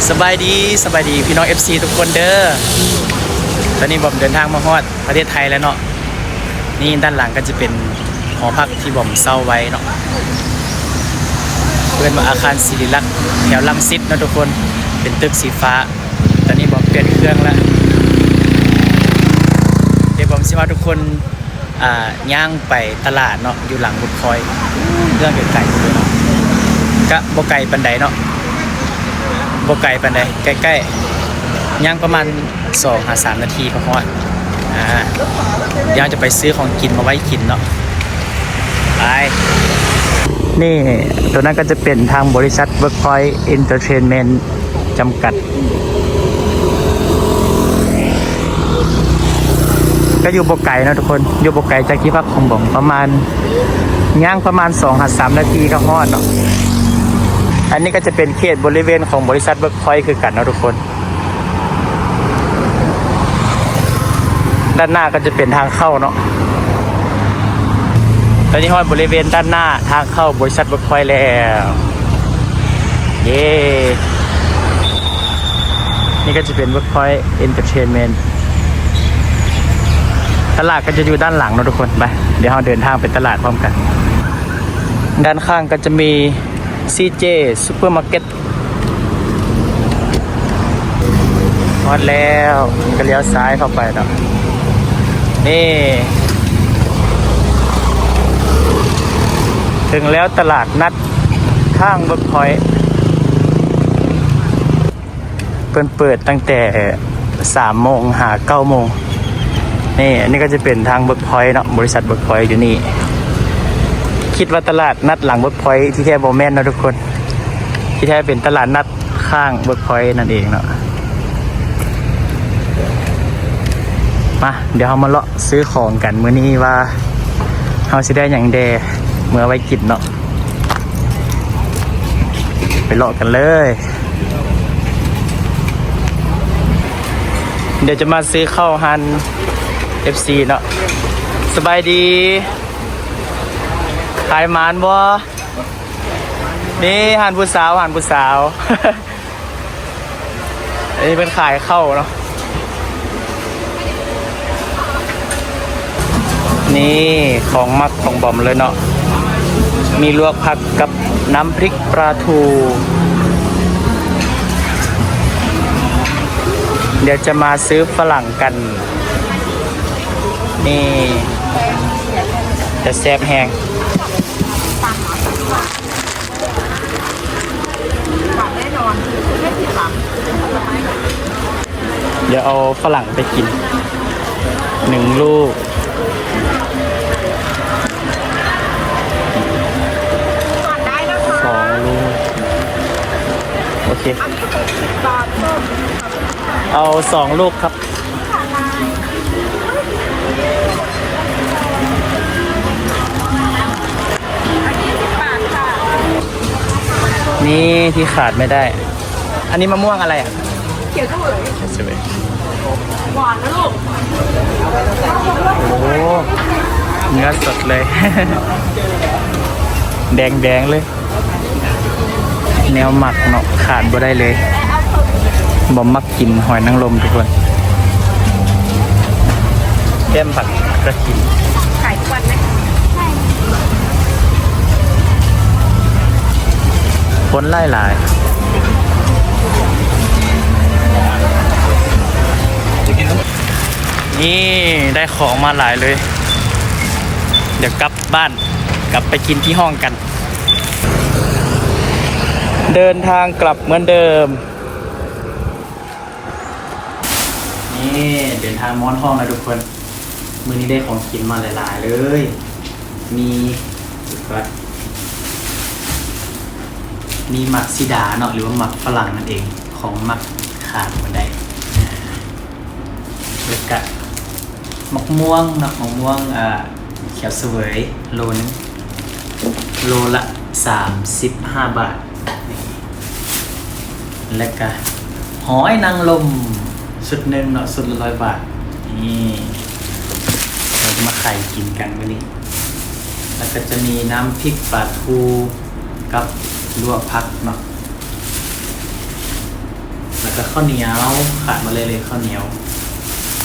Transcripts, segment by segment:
ສະບາຍດີ, ສະບາຍດີພີ່ນ້ອງ ເອັຟຊີ ທຸກຄົນເດີ. ຕອນນີ້ບອມເດີນທາງມາຮອດປະເທດໄທແລ້ວເນາະ. ນີ້ດ້ານຫຼັງກໍຈະເປັນຫໍພັກທີ່ບອມເຊົ່າໄວ້ເນາະ, ເອີ້ນວ່າອາຄານສິລິລັກ ແຖວລັງສິດເນາະທຸກຄົນ, ເປັນຕຶກສີຟ້າ. ຕອນນີ້ບອມປ່ຽນເຄື່ອງແລ້ວ, ດຽວບອມຊິພາທຸກຄົນ ອ່າ ຍ່າງໄປຕະຫຼາດເນາະ ຢູ່ຫຼັງເວີກພອຍ, ເຮືອນໄກໆເລີຍເນາະ, ກະບໍ່ໄກປານໃດເນາະ, ບໍ່ໄກປານໃດ, ໃກ້ໆ ຍ່າງປະມານສອງຫາສາມນາທີກໍຮອດ. ອ່າ ດຽວເຮົາຈະໄປຊື້ຂອງກິນມາໄວ້ກິນເນາະ. ໄປ. ນີ້ ໂຕນັ້ນກໍຈະເປັນທາງບໍລິສັດ Workpoint Entertainment ຈຳກັດ. ກໍຢູ່ບໍ່ໄກເນາະທຸກຄົນ, ຢູ່ບໍ່ໄກຈາກທີ່ພັກຂອງບອມ ປະມານ ຍ່າງປະມານສອງຫາສາມນາທີກໍຮອດເນາະ. ອັນນີ້ກໍຈະເປັນເຂດບໍລິເວນຂອງບໍລິສັດ Workpoint ຄືກັນເນາະທຸກຄົນ. ດ້ານໜ້າກໍຈະເປັນທາງເຂົ້າເນາະ. ຕອນນີ້ຮອດບໍລິເວນດ້ານໜ້າທາງເຂົ້າບໍລິສັດ Workpoint ແລ້ວ. ເຢ້. ນີ້ກໍຈະເປັນ Workpoint Entertainment. ຕະຫຼາດກໍຈະຢູ່ດ້ານຫຼັງເນາະທຸກຄົນ. ໄປ, ດຽວເຮົາເດີນທາງໄປຕະຫຼາດພ້ອມກັນ. ດ້ານຂ້າງກໍຈະມີ ຊີເຈ Supermarket. ຮອດແລ້ວ ກໍລ້ຽວຊ້າຍເຂົ້າໄປເນາະ. ນີ້ ເຖິງແລ້ວຕະຫຼາດນັດທາງ Workpoint. ເພິ່ນເປີດຕັ້ງແຕ່ສາມໂມງຫາເກົ້າໂມງ. ນີ້ ອັນນີ້ກໍຈະເປັນທາງ Workpoint ເນາະ, ບໍລິສັດ Workpoint ຢູ່ນີ້. ຄິດວ່າຕະຫຼາດນັດຫຼັງ Workpoint ທີ່ແທ້ບໍ່ແມ່ນເນາະທຸກຄົນ, ທີ່ແທ້ເປັນຕະຫຼາດນັດຂ້າງ Workpoint ນັ້ນເອງເນາະ. ມາ, ດຽວເຮົາມາເລາະຊື້ຂອງກັນມື້ນີ້ວ່າເຮົາຊິໄດ້ຫຍັງແດ່ເມືອໄວ້ກິນເນາະ. ໄປເລາະກັນເລີຍ. ດຽວຈະມາຊື້ເຂົ້າຮ້ານ ເອັຟຊີ ເນາະ. ສະບາຍດີ, ຂາຍໝານບໍ່? ນີ້ຮ້ານຜູ້ສາວ, ຮ້ານຜູ້ສາວ. ອັນນີ້ເພິ່ນຂາຍເຂົ້າເນາະ. ນີ້ຂອງມັກຂອງບອມເລີຍເນາະ, ມີລວກຜັກກັບນ້ຳພຣິກປາທູ. ດຽວຈະມາຊື້ຝຣັ່ງກັນ. ນີ້ ຈະແຊບແຮງ. ດຽວເອົາຝຣັ່ງໄປກິນໜຶ່ງລູກ, ສອງລູກ. ໂອເຄ, ເອົາສອງລູກຄັບ. ນີ້ທີ່ຂາດໄມ່ໄດ້. ອັນນີ້ມະມ່ວງອະໄລອະ? ຂຽວສະເຫວີຍ. ຂຽວສະເຫວີຍ. ຫວານນະລູກ. ໂອ້ ເນື້ອສົດເລີຍ, ແດງໆເລີຍ. ແນວໝັກເນາະ ຂາດບໍ່ໄດ້ເລີຍ. ບໍ່ມັກກິນຫອຍນາງລົມທຸກຄົນ, ແກ້ມຜັກກະກິນ. ຂາຍທຸກວັນໄໝ? ຄົນຫຼາຍໆ. ນີ້ ໄດ້ຂອງມາຫຼາຍເລີຍ, ດຽວກັບບ້ານ ກັບໄປກິນທີ່ຫ້ອງກັນ. ເດີນທາງກັບເໝືອນເດີມ. ນີ້ ເດີນທາງມາຮອດຫ້ອງແລ້ວທຸກຄົນ. ມື້ນີ້ໄດ້ຂອງກິນມາຫຼາຍໆເລີຍ, ມີ ມີໝາກສີດາເນາະ ຫຼືວ່າໝາກຝຣັ່ງນັ້ນເອງ, ຂອງໝັກຂາດບໍ່ໄດ້. ແລ້ວກະໝາກມ່ວງເນາະ, ໝາກມ່ວງ ອ່າ ຂຽວສະເຫວີຍ ໂລໜຶ່ງ ໂລລະສາມສິບຫ້າບາດ. ແລ້ວກະຫອຍນາງລົມຊຸດໜຶ່ງເນາະ, ຊຸດລະຮ້ອຍບາດ. ນີ້ ເຮົາຈະມາໄຂກິນກັນມື້ນີ້. ແລ້ວກະຈະມີນ້ຳພຣິກປາທູກັບລວກຜັກເນາະ. ແລ້ວເຂົ້າໜຽວ ຂາດບໍ່ໄດ້ເລີຍເຂົ້າໜຽວ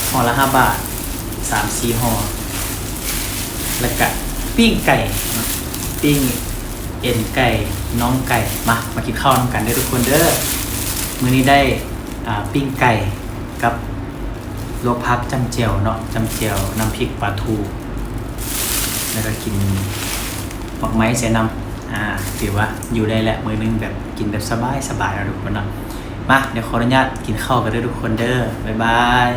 ຫໍ່ລະຫ້າບາດ ສາມສີ່ຫໍ່ ແລ້ວກະປີ້ງໄກ່ເນາະ ປີ້ງເອັນໄກ່ ໜອງໄກ່. ມາ ມາກິນເຂົ້ານຳກັນເດີທຸກຄົນເດີ. ມື້ນີ້ໄດ້ ອ່າ ປີ້ງໄກ່ກັບລວກຜັກ ຈ້ຳແຈ່ວເນາະ ຈ້ຳແຈ່ວນ້ຳພິກປາທູ ແລ້ວກໍກິນໝາກໄມ້ໃສ່ນຳ. ອ່າ ຖືວ່າຢູ່ໄດ້ແຫຼະ ມື້ໜຶ່ງແບບກິນແບບສະບາຍໆເນາະທຸກຄົນເນາະ. ມາ ດຽວຂໍອະນຸຍາດກິນເຂົ້າກັນເດີທຸກຄົນເດີ. ບາຍບາຍ.